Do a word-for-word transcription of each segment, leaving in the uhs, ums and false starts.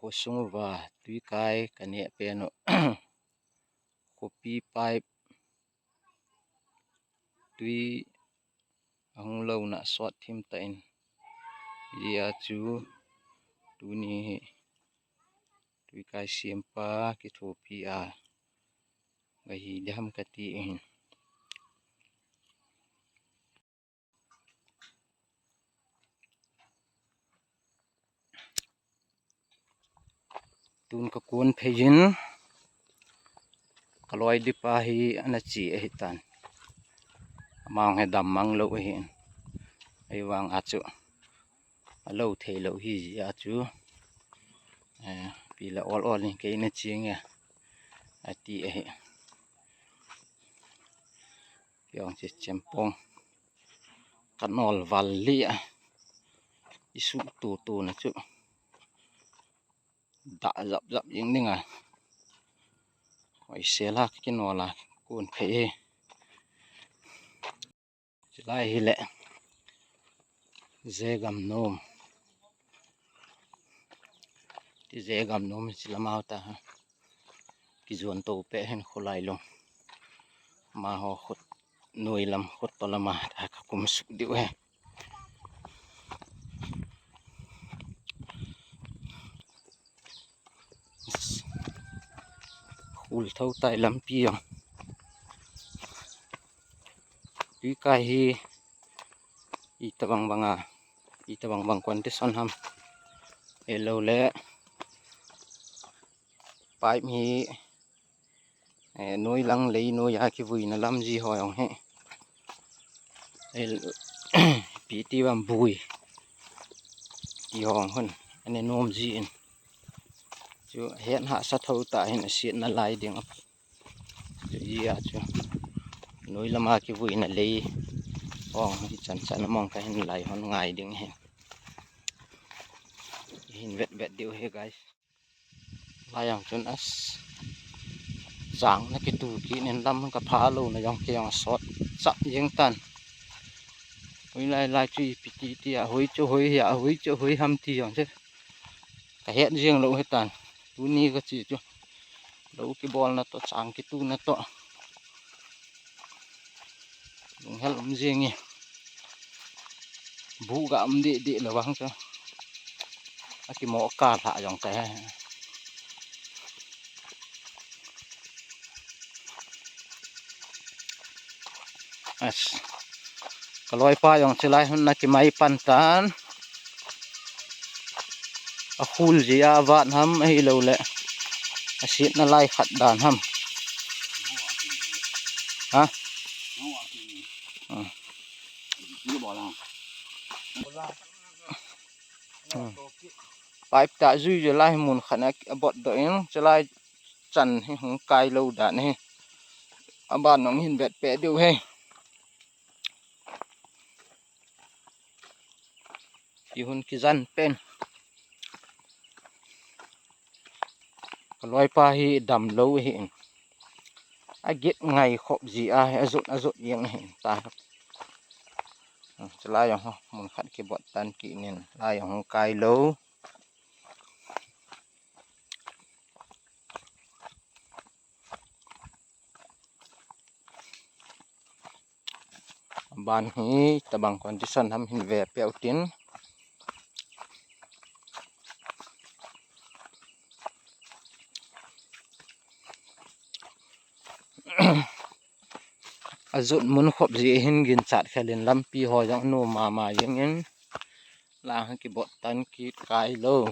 Sung uva tui kai ka neh pen u. Khopi pipe tui ahung louna sot thim tan. Hijeh a chu tuni hi tui kai sempa kithopi a kahi ding ham kati ahin. Tun ka kon phei in, ka loi dipa hi ana che ahitan. Amang he dam mang lou ahin. Ahivang a chu alou thei lou hijeh a chu, eh, pi la ol ol in kei na che nge ati ahi. Kei jong che chempong ka nol val li a, i su tu tu na chu dah jap jap jing ding a. Oi, sela ka kinol a kon phei e. Chulai hi le Zegam nom. Ti Zegam nom hi chilama ta ha. Kijon to pe hin khulai lung. Amaho khut noi lam khut to lama ta ka kum suk diu he. Khul thou tai lampi jong. Tui kai hi itobang bang a, itobang bang condition ham. Helou le pipe hi, eh, noi lang lei noi a kivuina lam ji ho jong hi. El, pi ti bang bui ti ho jong hun. Ane nom ji in. Chu het hahsa thou ta hin asetna lai ding a. Chu hijeh a chu noi lama kivuina lei ho jong hi chan chan among ka hin lai hon ngai ding hi. Hin vet vet diu hi guys. Lai jong chun as chang na kitu kit nin lam ka pha louna jong kei jong asot chap jeng tan. Hoi lai lai chu ipi ti ti a, hoi chu hoi hi a, hoi chu hoi ham ti jong chu ka het jeng lou hitan. Tuni ka che chu lou kibolna toh, chang kituna toh. Lunghel um jing e. Bu ga um deh deh lou vang chu. Akimo ka lha jong ka he. As. Ka loipa jong chilai hun na kimai pan tan. Akhul ji a vat ham ahilou le asetna lai khat dan ham. Ha? Ah. Hmm. Pipe ta jui jui lai mun khat na abot doh in, chulai chan hi hung kai lou dan hi. Aban nong hin vet pe diu he. Ti hun kijan pen. Ka loipa hi dam lou ahi in. Agit ngai khop ji a, ajot, ajot jeng ahi in ta. Hmm, chulai jong ho, mun khat kibot tan kit nin. Lai jong kai lou. Aban hi tobang condition ham hin ve peh u tin. Ajot mun khop ji hin ginchat khel in lampi ho jong nom mama jeng in. Lang kibot tan kit kai lou.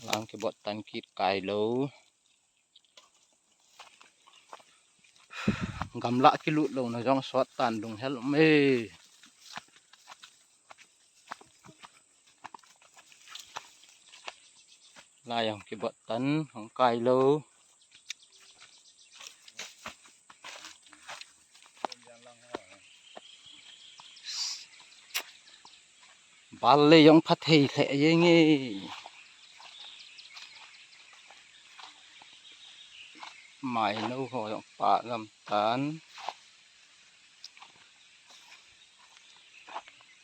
Lang kibot tan kit kai lou. Gamla kilut louna jong sot tan, lunghel um e. Lai jong kibot tan, hung kai lou. Bal le jong pha thei lheh jeng e. Mai no ho jong pa gam tan.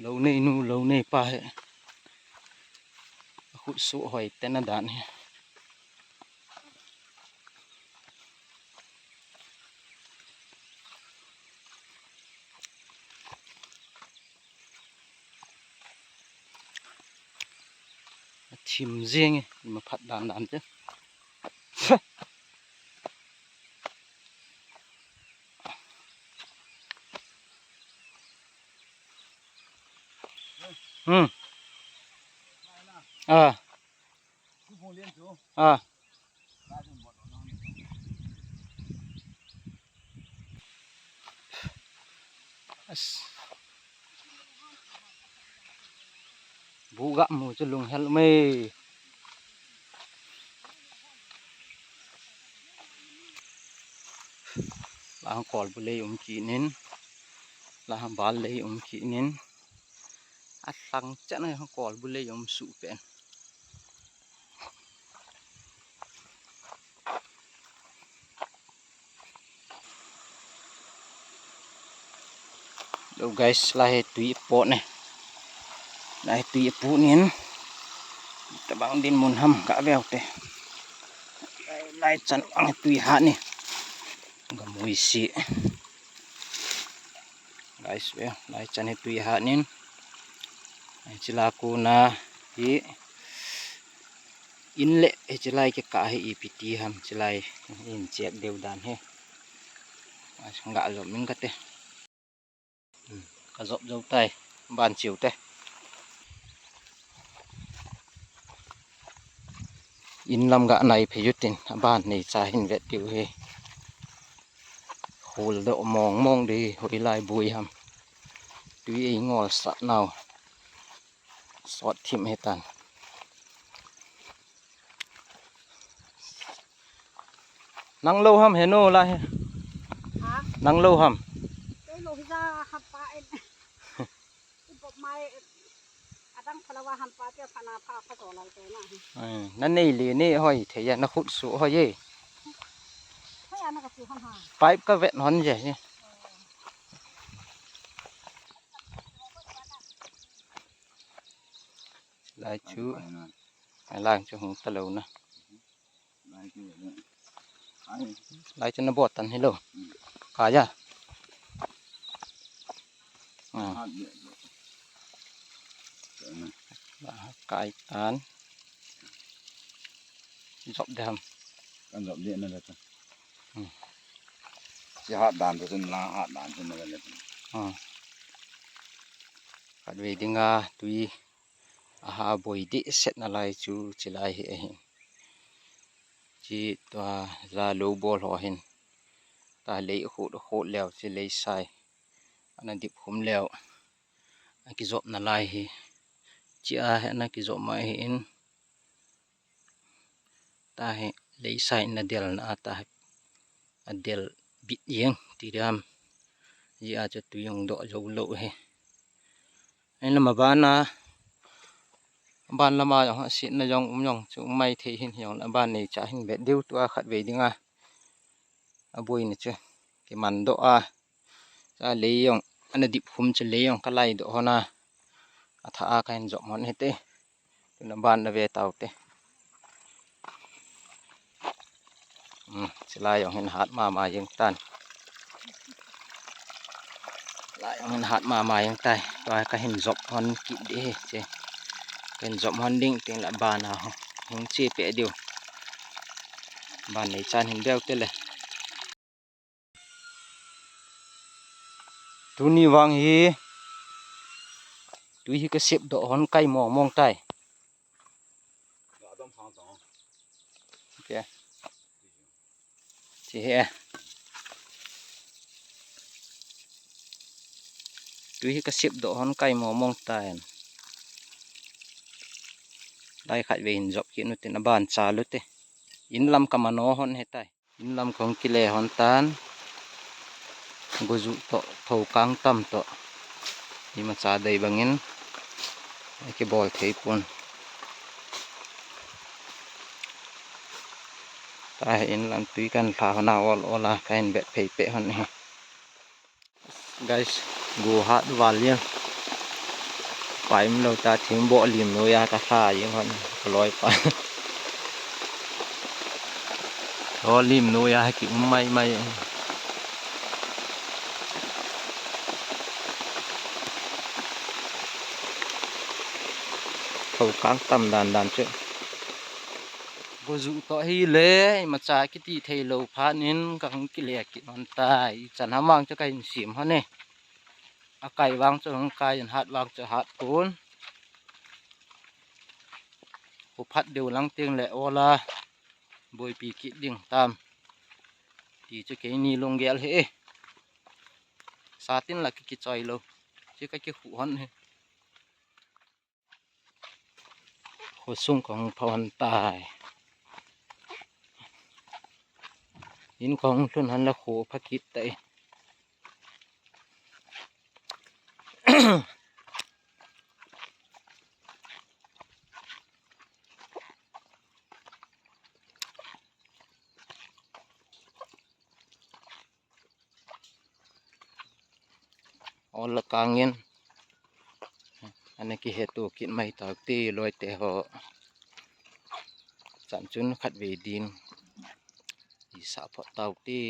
Lo nei nu, lo nei pa hi. Khut su hoi tena dan hi. Thim jing e, ma phat dan dan te. Hmm. Ah. Ah. As. Bu ga mu chu lunghel mai. Lang kol bu lei um kinin. Lang bal lei um kinin. A thlang chan a kol bu lei um su pen. Hello guys, lai hi tui po ne. Lai hi tui po nin. Tabang din mun ham ka veu te. Lai, lai chan ang tui ha ni. Ga mui si. Guys, ve, lai chan hi tui ha nin. Hiche lai kona hi in le, hiche lai kikah hi ipi ti ham, hiche lai in check deu dan hi. Ga jom in kate. Hmm, ka jop jou tai, ban chiu te. In lam ga nai phei u tin, aban nei cha hin vet diu hi. Khul doh mong mong di, hoilai bui ham. Tui ei ngol sat nau. Sot thim hi tan. Nang lo ham he nu la he. Ha? Nang lo ham. Kei lo hi ja ha pa en. Iboh mai adang phala wa ham pa te phana pha pha so lal te na hi. Eh, na nei le nei hoi thei ya, na khut su hoi ye. Hoi ana ka su ham ha. Pipe ka vet hon je hi. Lai chu. Ai lang chu hung ta lo na. Lai chu na bot tan hi lo. Ka ya. Ah. Kai tan. Jop de ham. Kan jop de na le ta. Hmm. Chi hat dan tu chun la hat dan chun na le. Hmm. Khatvei dinga tui aha boi deh set na lai chu chi lai hi ahin. Chi tua ja lo bol ho hin. Ta lei khut khut leo chi lei sai. Ana dip khum leo. Akijop na lai hi. Chi a hi ana kijop mai hi in. Ta hi lei sai na del na a ta hi. Adel bit jeng ti diam. Ji a chu tui jong doh jou lou hi. Ahin lama bana, ban lama jong a sitna jong um jong chu um mai thei hin jong la ban nei cha hin vet diu tua khatvei dinga. Aboi na chu kiman doh a. Cha lei jong ana dip khum chu lei jong ka lai doh hon a. Atha a ka hin jop hon hite. Tuna ban na ve tau te. Hmm, chi lai jong hin hat mama jeng tan. Lai jong hin hat mama jeng tai. Tua ka hin jop hon kit di hi che. Ka hin jop hon ding ting la ban a ho. Hung che pe diu. Ban nei chan hin beu te le. Tuni vang hi tui hi ka sep doh hon kai mong mong tai. Okay. Chi hi. Tui hi ka sep doh hon kai mong mong tai. Lai khatvei hin jop kit nu tin aban cha lu te. In lam ka mano hon he tai. In lam kong kile hon tan. Goju to, thokang tam to. Ima cha dei bangin. Kibol thei pon. Tahin lamtui kan lha hon a ol ol a kahin bet phei peh hon hi. Guys, go hat val jeng. Pai um lou ta thing boh lim noiya ka lha jeng hon. Ka loi pa. Lo lim noiya ki um mai mai. Tho kang tam dan dan chu. Go ju to hi le, imacha kiti thei lou phat in ka hung kile kit hon tai. Ichan ham vang chu kahin sim hon e. Akai vang chu hung kai in, hat vang chu hat pon. Khu phat deu lang teng le ol a boipi kit ding tam. Ti chu keini lunggel hi e. Satin la ki kichoi lou. Chu ka kikhu hon hi. Khosung kahung pha hon tai. In kahung lhun hon la kho pha kit tai. Ol la kang in. Ana kihetu kit mai tau te loi te ho. Chan chun khat ve din. Isa phot tau te.